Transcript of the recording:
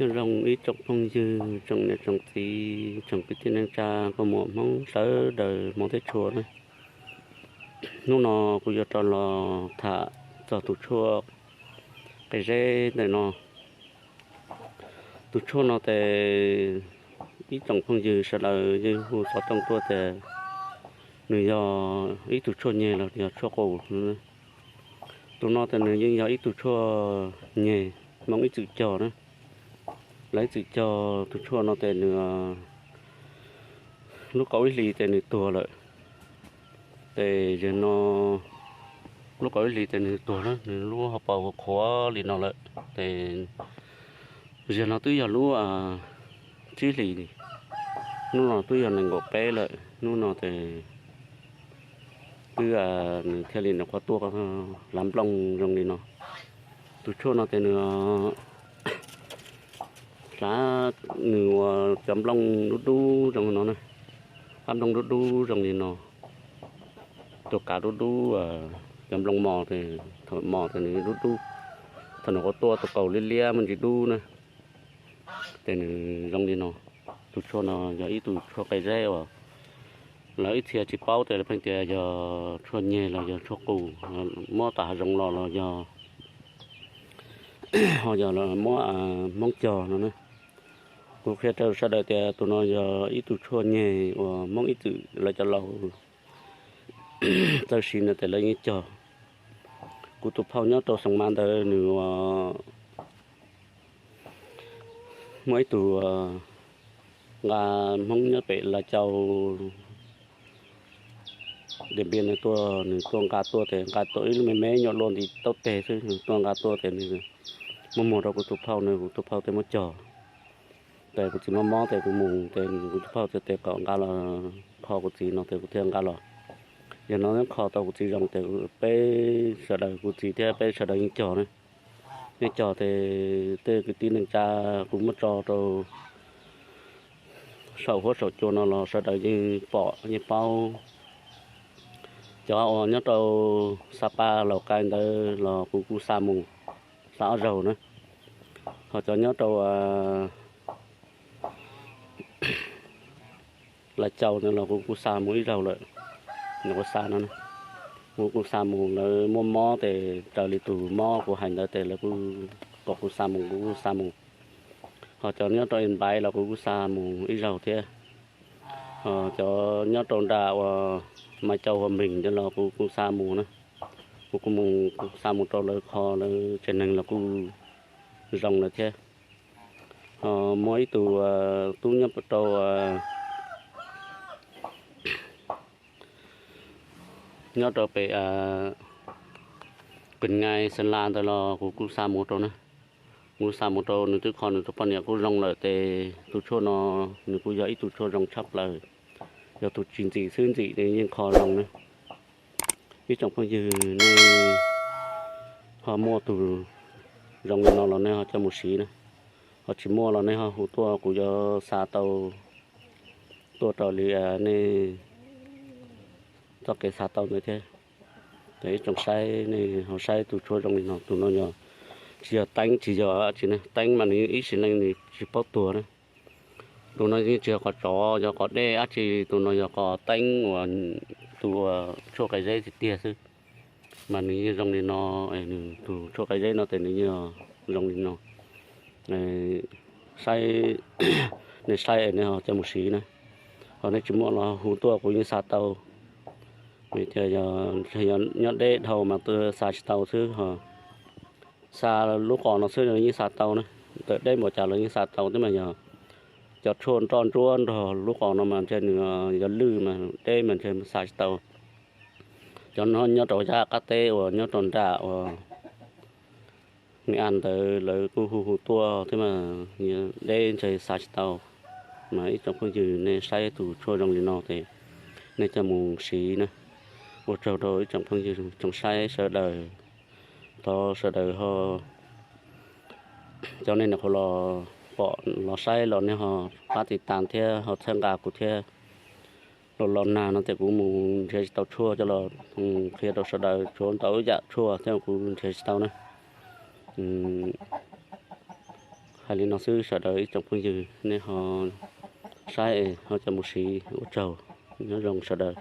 Nyob zoo ib tsoom phooj ywg, tsoom niam tsoom txiv, tsoom kwv tij neej tsa, koj muam Hmoob sawv daws hmov thiab tshua na. Hnub no kuv yuav rov los tham txog tus tshuaj qe zeb ntawm no. Tus tshuaj no ces ib tsoom phooj ywg sawv daws yeej hu xov tooj tuaj tias nws yog ib tug tshuaj nyeg los yog tshuaj qus. Tus no ces nws yeej yog ib tug tshuaj nyeg Hmoob ib txwm cog na. Lawv ib txwm cog tus tshuaj no ces nws lub kaum ib hlis ces nws tuag lawm. Ces yog no lub kaum ib hlis ces nws tuag na, nws lub hauv paus qhuav li no lawm. Ces yog no twb yog lub tsib hlis, hnub no twb yog nees nkaum peb lawm, hnub no ces twb nws thiaj li nws qhuav tuaj hlav nplooj zoo li no. Tus tshuaj no ces nws hlav nws ua cov nplooj dub dub zoo no na, qab nplooj dub dub zoo li no, tus kav dub dub, cov nplooj mos, thaum mos ces nws dub dub, thaum nws qhuav tuaj tus kaus liab liab muaj ntsis dub na, ces nws zoo li no. Tus tshuaj no yog ib tug tshuaj qe zeb uas lawv ib txhia tsis paub tias lawv pheej tias yog tshuaj nyeg los yog tshuaj qus, muab tom hav zoov los los yog ho yog muab Hmoob cog no na. Kuv qhia rau sawv daws tias tus no yog ib tug tshuaj nyeg uas Hmoob ib txwm lawv cov laus txawj siv no ces lawv yeej cog. Kuv tus phauj nyob rau Xoo Mas ntawd nws muaj ib tug nqa Hmoob nyob pem Lav Cau Diam Npiam no tuaj, nws tuaj nqa tuaj ces nqa tuaj ib lub me me nyuam luaj nti taub teg xwb, nws tuaj nqa tuaj ces nws muab muag rau kuv tus phauj, nws kuv tus phauj thiaj muab cog. Ces kuv txiv mob mob ces kuv mus ces kuv tus phauj tias kom nqa los kho kuv txiv no ces kuv thiaj nqa los. Yog no kho tau kuv txiv zoo ces peb sawv daws, kuv txiv thiab peb sawv daws yeej cog na. Yeej cog ces tej kwv tij neej tsa kuv muab tso rau saum huab saum cua no los sawv daws yeej pom yeej paub. Cov uas nyob rau Xa Pa Laus Kais ntawd los kuv kuj xa mus, xa ob zaug na. Ho cov nyob rau Lav Cau ntawd los kuv kuj xa mus ib zaug lawm. Nws kuj xa no, kuv kuj xa mus, lawv muaj mob ces raws li tus mob kuv hais ntawd ces lawv kuj kom kuv xa mus, kuv kuj xa mus. Ho cov nyob rau Npaiv los kuv kuj xa mus ib zaug thiab. Ho cov nyob rau nram uas Mas Cau Huas Npees ntawd los kuv kuj xa mus na. Kuv kuj mus, kuv xa mus rau lawv kho, lawv tsev neeg los kuj zoo lawm thiab. Ho muaj ib tug tub nyob rau, nyob rau pem Kws Ngai Xeev Las ntawd los kuv kuj xa mus rau na. Kuv xa mus rau nws twb kho nws tus poj niam kuj zoo lawm ces tus tshuaj no nws kuj yog ib tug tshuaj zoo tshaj plaws, yog tus tsis ntxim xwb ntxim nws yeej kho zoo na. Ib tsoom phooj ywg nej ho muaj tus zoo li no los nej ho coj mus siv na, ho tsis muaj los nej ho hu tuaj kuv yuav xa tau tuaj raws li nej txoj kev xa tau ntawd thiab. Ces ib tsoom saib nej ho saib tus tshuaj zoo li no, tus no yog tsis yog teeb tsis yog dab tsi na, teeb mas nws ib sim neej nws tsis paub tuag na. Tus no yeej tsis yog qos tsov yog qos dej dab tsi, tus no yog qos teeb uas tus tshuaj qe zeb tiag tiag xwb. Mas nws yeej zoo li no, nws tus tshuaj qe zeb no ces nws yeej zoo li no. Saib, nej saib nej ho coj mus siv na. Ho nej tsis muaj los hu tuaj kuv yeej xa tau. Vim tias yog nyob deb dhau mas tuaj xa tsis tau xwb ho. Xa lub qos no xwb yeej xa tau na, tawm deb npaum cas los yeej xa tau, twb mas yog cov tshuaj nroj ntsuab nrog lub qos no mas ntshe nws yog lwj mas deb mas ntshe xa tsis tau. Cov no nyob rau yaj qab teb uas nyob rau nram uas Nws A ntawd lawv kuj hu hu tuaj thiab mas deb ntshe xa tsis tau. Mas ib tsoom phooj ywg nej saib tus tshuaj zoo li no ces nej coj mus siv na. Ua tsaug rau ib tsoom phooj ywg tsoom saib sawv daws, thov sawv daws ho cov nej nyuam qhuav los pom los saib los nej ho pab tiv tas thiab ho txhawb nqa kuv thiab. Los los nag no ces kuv mus nrhiav tsis tau tshuaj coj los qhia rau sawv daws, tshuav ntau yam tshuaj thiab kuv nrhiav tsis tau na. Hais li no xwb sawv daws ib tsoom phooj ywg nej ho saib ho cov mus siv ua tsaug, nyob zoo sawv daws.